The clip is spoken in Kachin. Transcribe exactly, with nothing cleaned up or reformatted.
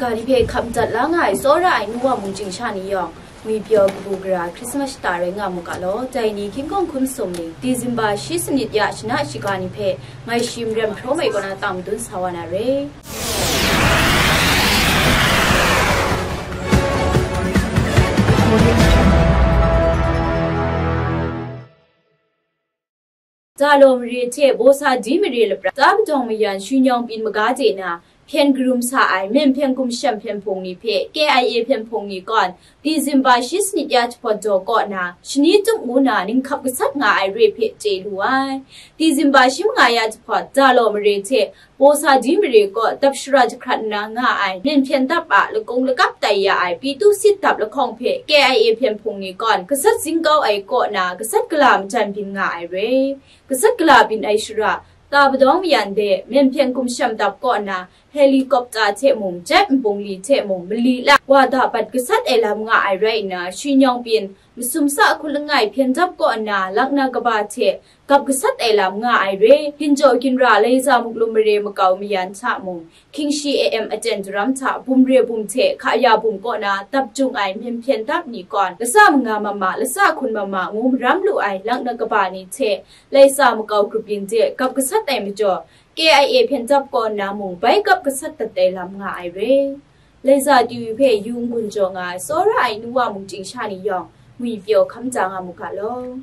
Ga ni hpe hkap madat la nga ai tsawra ai nu wa mung chyingsha ni yawng, ngwipyaw kabu gara Krismas shata rai nga mu ga law, dai ni hkying hkawng hkum sum ning, Disemba shi sanit ya shana shiga ni hpe ngai shi Maren Hpraw Mai kaw na tang madun sa wa na re. Dalaw mare hte Bawsa di mare lapra, Tabadawng mayan Shwi Nyawng Pyin maga de na, hpyen karum sa ai Myen Hpyen Gumshem hpyen hpung ni hpe K I A hpyen hpung ni kawn, Disemba shi sanit ya jahpawt daw kaw na, shani tup ngu na ninghkap gasat nga ai re hpe chye lu ai. Disemba shi manga ya jahpawt, Dalaw mare hte Bawsa di mare kaw dap shara jahkrat nna nga ai, Myen Hpyen Dap a lakung lakap tai ya ai Pitu Sit Dap lahkawng hpe K I A hpyen hpung ni kawn gasat zing kau ai kaw na gasat gala majan byin nga ai re. Gasat gala byin ai shara, Tabadawng mayan de Myen Hpyen Gumshem Dap kaw na helikopta hte mung, jet nbungli hte mung, mali la wa da bat gasat ai lam nga ai rai nna, Shwi Nyawng Pyin, Masum Sa Hkun Langai Hpyen Dap kaw na Lakna kaba hte gap gasat ai lam nga ai re. Ginjaw ginra Laiza Muklum mare makau mayan hta mung, Hkying shi A M aten daram hta bum re bum hte hka ya bum kaw na dap jung ai Myen Hpyen Dap ni kawn, lasa manga mama, lasa hkun mama ngu maram lu ai Lakna kaba ni hte Laiza makau grup yin de gap gasat ai majaw, K I A Hpyen Dap kaw na mung bai gap gasat dat ai lam nga ai re. Laiza T V hpe yu n-gun jaw nga ai tsawra ai nu wa mung chyingsha ni yawng, ngwipyaw hkam ja nga mu ga law.